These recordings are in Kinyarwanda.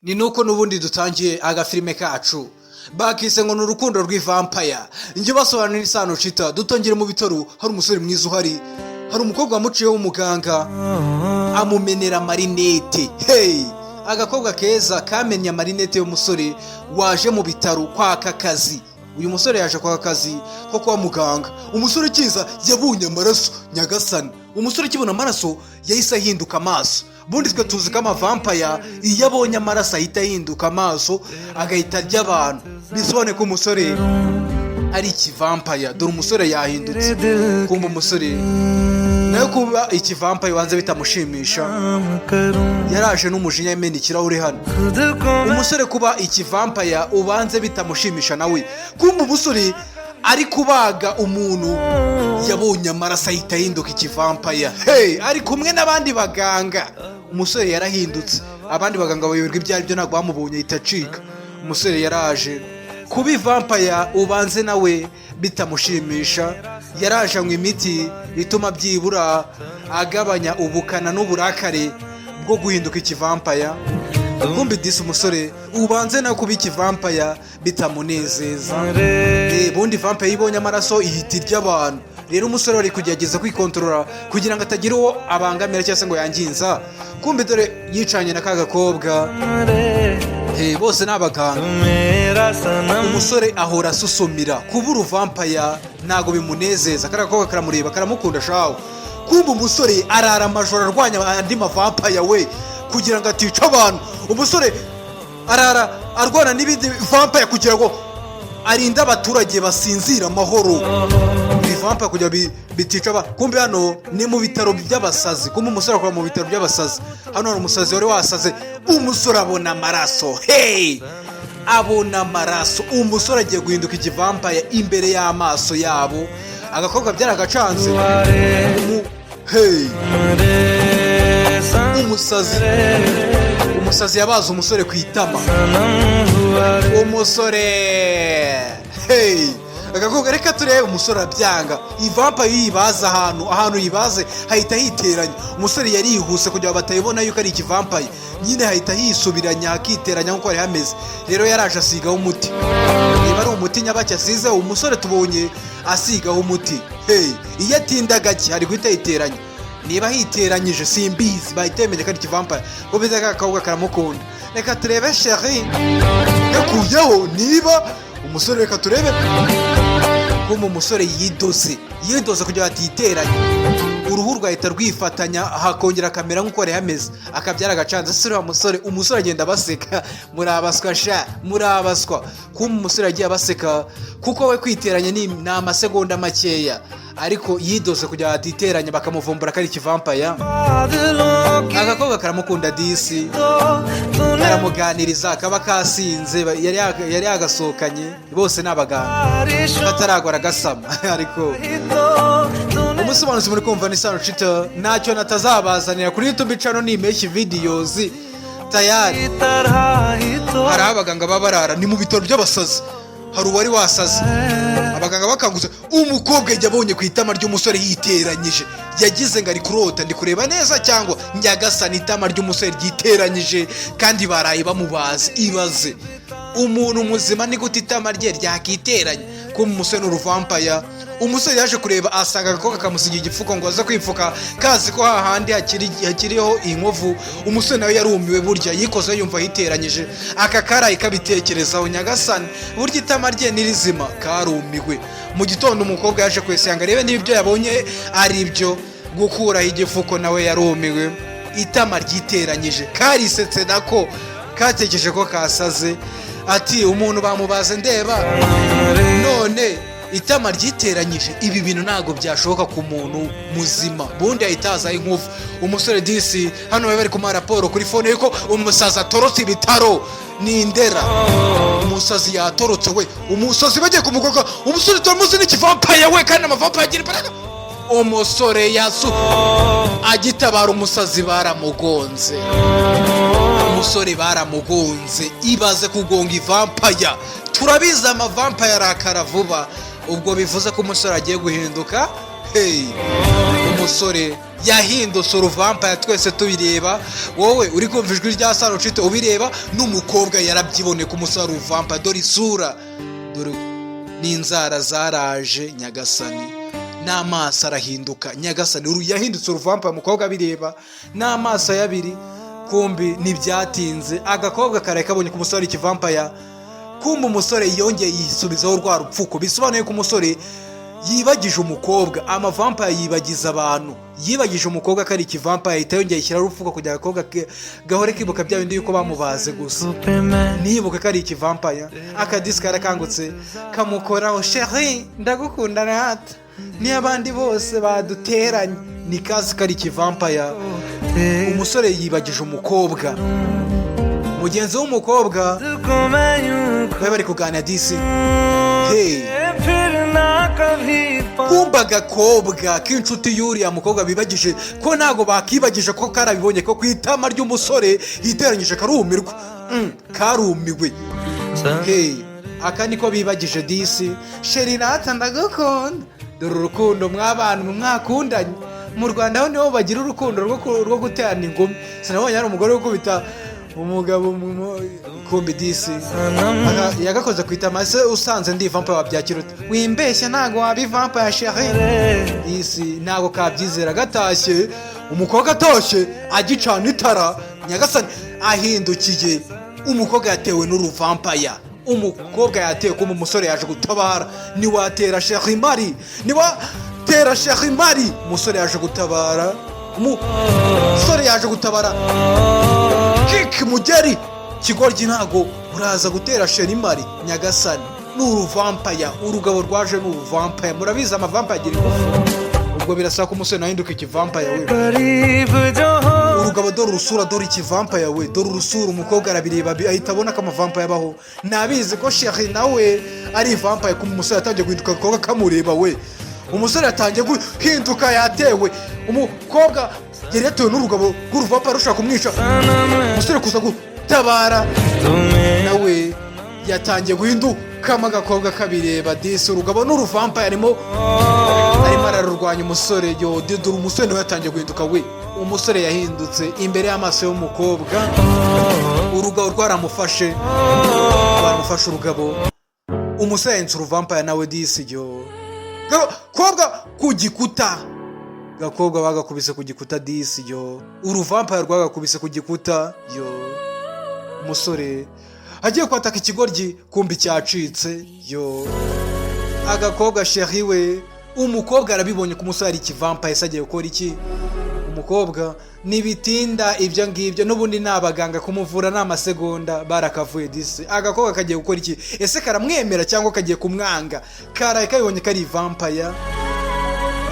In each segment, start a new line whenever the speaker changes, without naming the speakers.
Ni nuko n'ubundi dutangiye agafilime kacu bakise ngo ni Urukundo rw'ivampire. Njye basobanurira isano cita dutongere mu bitaro. Hari umusore mwiza uhari, hari umukobwa wamuciyeho w'umuganga amumenera amarinete. Hey, agakobwa keza kamennye amarinete y'umusore waje mu bitaro kwaka akazi. Uyu musore yaje kwaka akazi ko kuba muganga. Umusore kiza yabonye amaraso, nyagasani! Umusore akibona amaraso yahise ahinduka amaso. Ubundi twe tuzi ko amavampire iyo abonye amaraso ahita ahinduka amaso, agahita arya abantu. Bisobanuye ko umusore ari ikivampire. Dore umusore yahindutse. Kumva umusore nawe kuba ikivampire wanze bitamushimisha, yaraje n'umujinya yamena ikirahure hano. Umusore kuba ikivampire ubanze bitamushimisha nawe. Kumva umusore ari kubaga umuntu, yabonye amaraso ahita ahinduka ikivampire. Hey, ari kumwe n'abandi baganga. Umusore yarahindutse, abandi baganga bayoberwa ibyo ari byo, ntabwo bamubonye, ahita acika. Umusore yaraje kuba ivampire ubanze nawe bitamushimisha, yaraje anywa imiti ituma byibura agabanya ubukana n'uburakare bwo guhinduka ikivampire. Kumbi disi umusore ubanze nawe kuba ikivampire bitamunezeza. Bundi vampire iyo ibonye amaraso ihita irya abantu. Rero umusore ari kugerageza kwikontorora kugira ngo atagira uwo abangamira cyangwa se ngo yangiza. Kumbi dore yicanye na ka gakobwa. Bose ni abaganga. Umusore ahora asusumira kuba uruvampire ntabwo bimunezeza. Kariya gakobwa karamureba, karamukunda shawo. Kumva umusore arara amajoro arwanya andi mavampire we kugira ngo atica abantu. Umusore arara arwana n'ibindi vampire kugira ngo arinde abaturage basinzira amahoro, ibi vampire kugira bitica abantu. Kumbe hano ni mu bitaro by'abasazi. Kumbe umusore akora mu bitaro by'abasazi. Hano hari umusazi wari wasaze. Umusore abona amaraso, hey, abona amaraso. Umusore agiye guhinduka ikivampire imbere y'amaso yabo. Agakobwa byaragacanze. Hey, umusazi yabaze umusore ku itama. Umusore, hey, agakobwa, reka turebe. Umusore arabyanga. Ivampire iyo yibaze ahantu yibaze hahita hiteranya. Umusore yarihuse kugira ngo batayibona yuko ari ikivampire nyine, hahita hisubiranya hakiteranya nk'uko hari hameze. Rero yaraje asigaho umuti, niba ari umuti nyabaki asize. Umusore tubonye asigaho umuti. Hey, iyo atinda gake hari guhita yiteranya. Niba hiteranyije simbizi, bahita bemenya ko ari ikivampire. Ngo bize ka gakobwa karamukunda. Reka turebe chéri yakuyeho niba umusore, reka turebe. Kuma umusore yidoze kugira ngo atiteranya, uruhu rwahita rwifatanya hakongera akamera nk'uko yari hameze, akabyara agacanze. Se uriya musore, umusore agenda baseka: "Muri abaswa sha, muri abaswa." Kuma umusore yagiye abaseka kuko we kwiteranya ni amasegonda makeya, ariko yidoze kugira ngo atiteranya bakamuvumbura ko ari ikivampire. Agakobwa karamukunda disi, karamuganiriza, kaba kasinze, yari yagasohokanye. Bose ni abaganga, kataragwa aragasama. Ariko umusobanuzi muri kumva ni Sano Cita. Ntacyo natazabazanira kuri YouTube channel, ni Impeshyi Videos tayari. Hari aho abaganga baba barara, ni mu bitaro by'abasazi. Hari uwari wasaze, abaganga bakangutse umukobwa yabonye ku itama ry'umusore yiteranyije, yagize ngo ari kurota. Ndi kureba neza cyangwa nyagasani, itama ry'umusore ryiteranyije kandi baraye bamubaze. Ibaze umuntu muzima, ni gute itama rye ryakiteranya? Kuba umusore ni uruvampire. Umusore yaje kureba asanga agakobwa kamusigiye igipfuko ngo aze kwipfuka, kazi ko hahandi hakiriho inkovu. Umusore nawe yarumiwe, burya yikoze yumva yiteranyije. Aka karaye kabitekerezaho, nyagasani, burya itama rye ni rizima. Karumiwe. Mu gitondo umukobwa yaje kwesanga arebe niba ibyo yabonye ari ibyo. Gukuraho igipfuko nawe yarumiwe, itama ryiteranyije. Karisetse nako katekereje ko kasaze, ati: "Umuntu bamubaze ndeba none itama ryiteranyije, ibi bintu ntabwo byashoboka ku muntu muzima." Bundi ahita hazaho inkovu. Umusore disi hano bari bari kumuha raporo kuri phone yuko umusazi atorotse ibitaro. Ni Indera, umusazi yatorotse we. Umusazi bagiye kumugoga. Umusore turamuzi n'ikivampire we, kandi amavampire agira imbaraga. Umusore yasu agitabara umusazi baramugonze. Umusore baramugonze. Ibaze kugonga ivampire. Turabizi amavampire arakara vuba, ubwo bivuze ko umusore agiye guhinduka. Hey, umusore. Umusore yahindutse uruvampire, twese tubireba. Wowe uri kumva ijwi rya Sarucito ubireba, n'umukobwa yarabyiboneye ko umusore ari uruvampire. Dore isura, dore n'inzara zaraje, nyagasani, n'amaso arahinduka, nyagasani. Uru yahindutse uruvampire, umukobwa abireba n'amaso y'abiri. Kumbi ntibyatinze, agakobwa kare kabonye ko umusore ari ikivampire. Kumva umusore yongeye yisubizaho rwa rupfuko, bisobanuye ko umusore yibagije umukobwa. Amavampire yibagiza abantu. Yibagije umukobwa ko ari ikivampire, ahita yongeye yishyiraho urupfuko kugira ngo agakobwa gahore kibuka bya bindi yuko bamubaze gusa, ntiyibuke ko ari ikivampire. Akadisi karakangutse, kamukoraho: "Chéri, ndagukunda rata, niyo abandi bose baduteranye." Ni kazi ko ari ikivampire. Umusore yibagije umukobwa. Mugenzi w'umukobwa bari bari kuganira disi, hey. Kumba agakobwa k'inshuti y'uriya mukobwa bibagije ko ntabwo bakibagije, ko karabibonye ko ku itama ry'umusore yiteranyije, karumirwa. Karumiwe. Hey, aka niko bibagije disi: "Chéri rata, ndagukunda." Dore urukundo mw'abantu mwakundanye. Mu Rwanda ho niho bagira urukundo rwo guterana ingumi. Sinabonye hari umugore ukubita umugabo kumbi disi yagakoze ku itama. Ese usanze ndi vampire wabyakira ute? Wimbeshya, ntabwo waba ivampire, chéri. Disi ntabwo kabyizera. Gatashye, umukobwa atashye agicana itara, nyagasani, ahindukiye, umukobwa yatewe n'uruvampire. Umukobwa yatewe. Kuba umusore yaje gutabara. Ntiwatera chéri mari, ntiwatera chéri mari. Umusore yaje gutabara, umusore yaje gutabara. Kiki mugeri kigoryi, ntago uraza gutera chéri mari. Nyagasani, ni uruvampire. Urugabo rwaje ni uruvampire. Murabizi, amavampire agira ingufu. Ubwo birasaba ko umusore nawe ahinduka ikivampire we. Urugabo, dore urusura, dore ikivampire we, dore urusura. Umukobwa arabireba, ahita abona ko amavampire abaho. Nabizi ko chéri nawe ari ivampire. Kuma umusore yatangiye guhinduka, agakobwa kamureba we. Umusore yatangiye guhinduka, yatewe. Umukobwa yari yatewe n'urugabo rw'uruvampire rushaka kumwica. Umusore kuza gutabara, nawe yatangiye guhindukamo, agakobwa kabireba disi. Urugabo n'uruvampire, arimo ararurwanya umusore. Yo, dore umusore nawe yatangiye guhinduka we. Umusore yahindutse imbere y'amaso y'umukobwa. Urugabo rwaramufashe, rwaramufashe urugabo. Umusore yahindutse uruvampire nawe disi. Yo, gakobwa ku gikuta, gakobwa bagakubise ku gikuta disi. Yo, uruvampire rwagakubise ku gikuta. Yo, umusore agiye kwataka ikigoryi, kumva icyacitse. Yo, agakobwa chéri we. Umukobwa arabibonye ko umusore ari ikivampire. Ese agiye gukora iki umukobwa? Ntibitinda ibyo ngibyo, n'ubundi ni abaganga, kumuvura ni amasegonda, barakavuye disi. Agakobwa kagiye gukora iki? Ese karamwemera cyangwa kagiye kumwanga? Karaye kabibonye ko ari ivampire.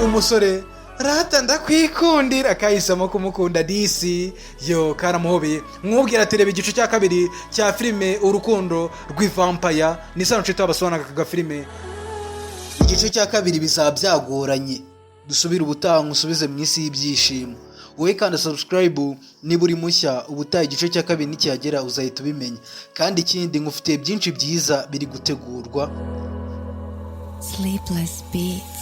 Umusore: "Rata, ndakwikundira." Kahisemo kumukunda disi. Yo, karamuhobeye. Mwubwira ati: "Reba igice cya kabiri cya filime Urukundo rw'Ivampire." Ni sano nshuti wabasobanuraga aka gafilime. Igice cya kabiri bizaba byagoranye. Dusubire ubutaha, nkusubize mu isi y'ibyishimo. Wowe kandi subscribe niba uri mushya. Ubutaha igice cya kabiri nikihagera uzahita ubimenya. Kandi ikindi, nkufitiye byinshi byiza biri gutegurwa.
Sleepless Beats.